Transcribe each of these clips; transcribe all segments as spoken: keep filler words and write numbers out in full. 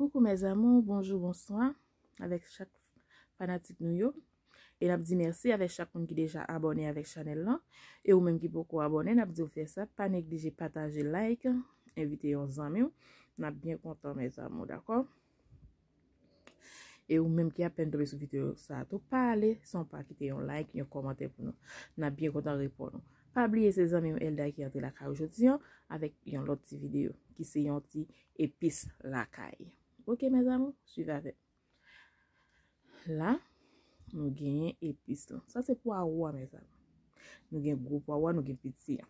Coucou mes amours, bonjou, bonswa avèk chak fanatik nou yo. E n ap di mèsi avèk chak moun ki deja abòne avèk chanèl lan. E ou menm ki poko abòne, n ap di w fè sa. Pa neglije pataje, like, envite yon zanmi w. N ap byen kontan mes amours, dakò? E ou menm ki apèn tonbe sou videyo sa a tou, pa ale san w pa kite yon like, yon kòmantè pou nou. N ap byen kontan reponn ou. Pa bliye se zanmi w Elda ki antre lakay ou jodi an avèk yon lòt ti videyo ki se yon ti epis lakay. Ok mes amours, swiv avè m. La, nou genyen epis lan. Sa se pwawo a mes amours. Nou gen gwo pwawo a, nou gen piti a.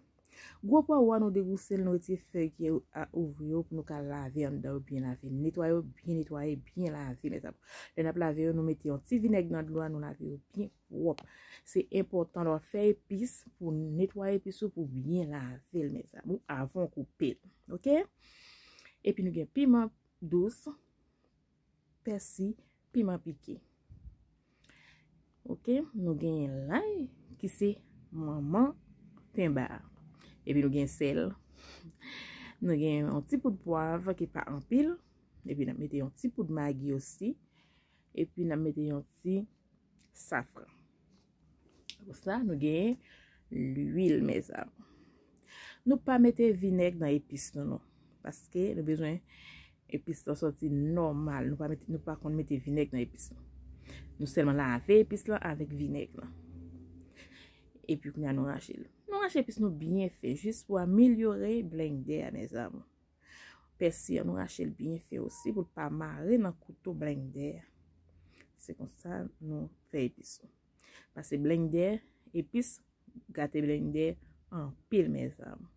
Gwo pwawo a, nou degouse l, nou retire fèy ki a- ouvri yo pou nou ka lave anndan yo, byen lave, netwaye yo, byen netwaye, byen lave mes amours. Lè n ap lave yo, nou mete yon ti vinèg nan dlo a, nou lave yo byen pwòp. Se enpòtan lè w ap fè epis pou netwaye epis ou, pou byen lave l mes amours, avan w koupe l. Ok? Epi nou gen piman dous, pèsi, piman pike. Ok, nou genyen lay ki se manman penba a. Epi nou gen sèl. Nou gen yon ti poud pwav ki pa anpil. Epi n ap mete yon ti poud magi osi. Epi n ap mete yon ti safran. Apre sa, nou genyen lwil mes amours. Nou pa mete vinèg nan epis nou non. Paske nou bezwen epis lan sòti nòmal. Nou pa mete, nou pa konn mete vinèg nan epis lan. Nou sèlman lave epis lan avèk vinèg lan. Epi kounye a nou rache l. Nou rache epis nou byen fen, jis pou amelyore blendè a mes amours. Pèsi an, nou rache l byen fen osi pou l pa mare nan kouto blendè a. Se konsa nou fè epis nou. Pase blendè, epis gate blendè anpil mes amours.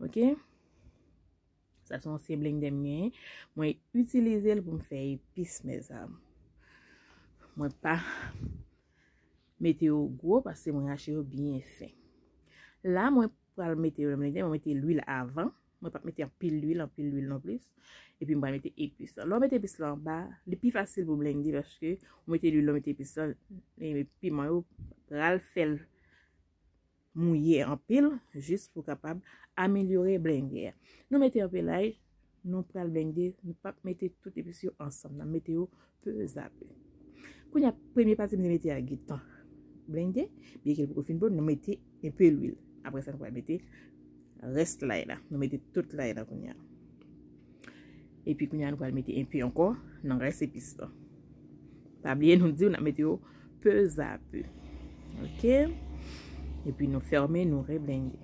Ok? Sa se yon ansyen blendè m genyen. Mwen itilize l pou m fè epis mes amours. Mwen pa mete yo gwo paske mwen rache yo byen fen. La mwen pral mete yo nan blendè, mwen mete lwil avan. Mwen p ap mete anpil lwil, anpil lwil non plis. Epi mwen pral mete epis lan. Lè w mete epis lan anba, li pi fasil pou blende paske ou mete lwil, ou mete epis lan, e piman yo pral fè l mouye anpil, jis pou kapab amelyore blendè a. Nou mete anpil lay, nou pral blende, nou p ap mete tout epis yo ansanm, n ap mete yo peu à peu. Kounye a, premye pati m te mete a gentan blende, byenke l poko fin bon, nou mete enpe lwil. Apre sa, nou pral mete rès lay la. Nou mete tout lay la kounye a. Epi kounye a, nou pral mete enpe ankò nan rès epis la. Pa bliye, nou di w n ap mete yo peu à peu. Ok? Epi nou fèmen, nou reblende.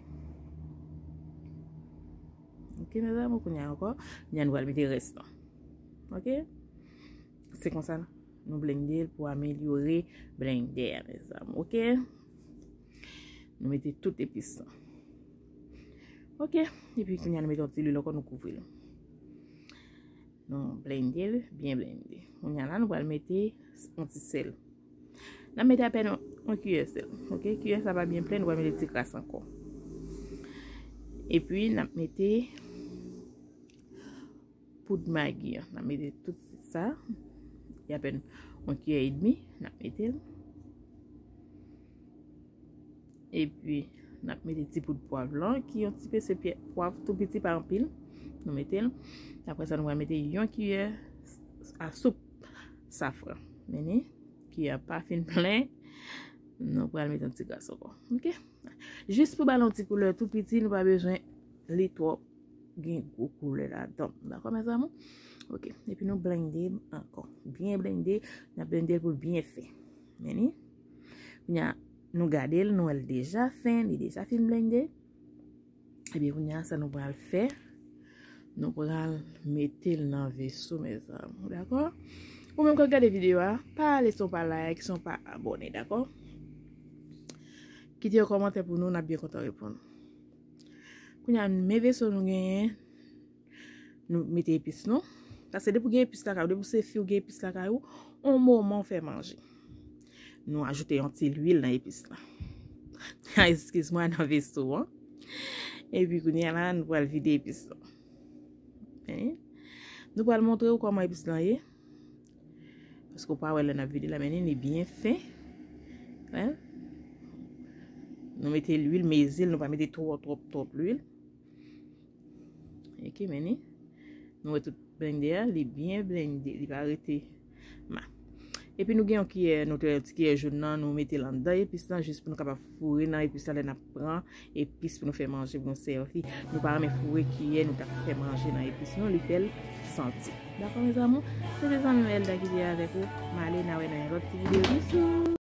Ok, mes amours, kounye a ankò, kounye a nou pral mete rès la. Ok? Se konsa nou blende l pou amelyore blendè a, mes amours. Ok? Nou mete tout epis la. Ok? Epi kounye a nou mete yon ti lwil ankò, nou kouvri l. Nou blende l, byen blende. Kounye a la, nou pral mete yon ti sèl. N ap mete apèn yon, yon kiyè sèl. Ok, kiyè sa pa byen plen, nou pral mete ti kras ankò. Epi, n ap mete poud magi an. N ap mete tout sa. Li apèn yon kiyè edmi, n ap mete l. Epi, n ap mete ti poud pwav lan, ki yon ti pese pye- pwav tou piti, pa anpil. Nou mete l. Apre sa, nou pral mete yon kiyè a soup safran. Men ni, kiyè a pa fin plen. Nou pral mete yon ti gras ankò. Ok? Jis pou ba l yon ti koulè tou piti, nou pa bezwen li twò gen gwo koulè ladan. Dakò, mes amours? Ok. Epi nou blende ankò. Byen blende. N ap blende l pou l byen fen. Men ni. Kounye a, nou gade l, nou wè l deja fen, li deja fin blende. Ebyen, kounye a, sa nou pral fè, nou pral mete l nan veso, mes amours, dakò? Ou menm k ap gade videyo a, pa ale san w pa like, san w pa abòne, dakò? Kite yon kòmantè pou nou, n ap byen kontan reponn. Kounye a, men veso nou genyen, nou mete epis nou. Paske depi w gen epis lakay ou, depi w se fi w gen epis lakay ou, on moman w fè manje. Nou ajoute yon ti lwil nan epis la. Eskiz mwen, nan veso an. Epi kounye a la, nou pral vide epis la. Men, nou pral montre w kòman epis lan ye. Paske w pa wè lè n ap vide la, men li byen fen. Wi. Nou mete lwil, mezi l, nou pa mete twò, twòp, twòp lwil. Ok, men ni. Nou wè tout blende a, li byen blende, li pa rete ma. Epi nou gen yon kiyè, nou te yon ti kiyè jòn nan, nou mete l anndan epis lan jis pou nou kapab foure nan epis la lè n ap pran epis pou nou fè manje pou nou sèvi. Nou pa renmen foure kiyè nou t ap fè manje nan epis nou, li fè l santi. Dakò, mezanmi? Se te zanmi w Elda ki te avèk ou. M ale, n a wè nan yon lòt ti videyo. Bisou!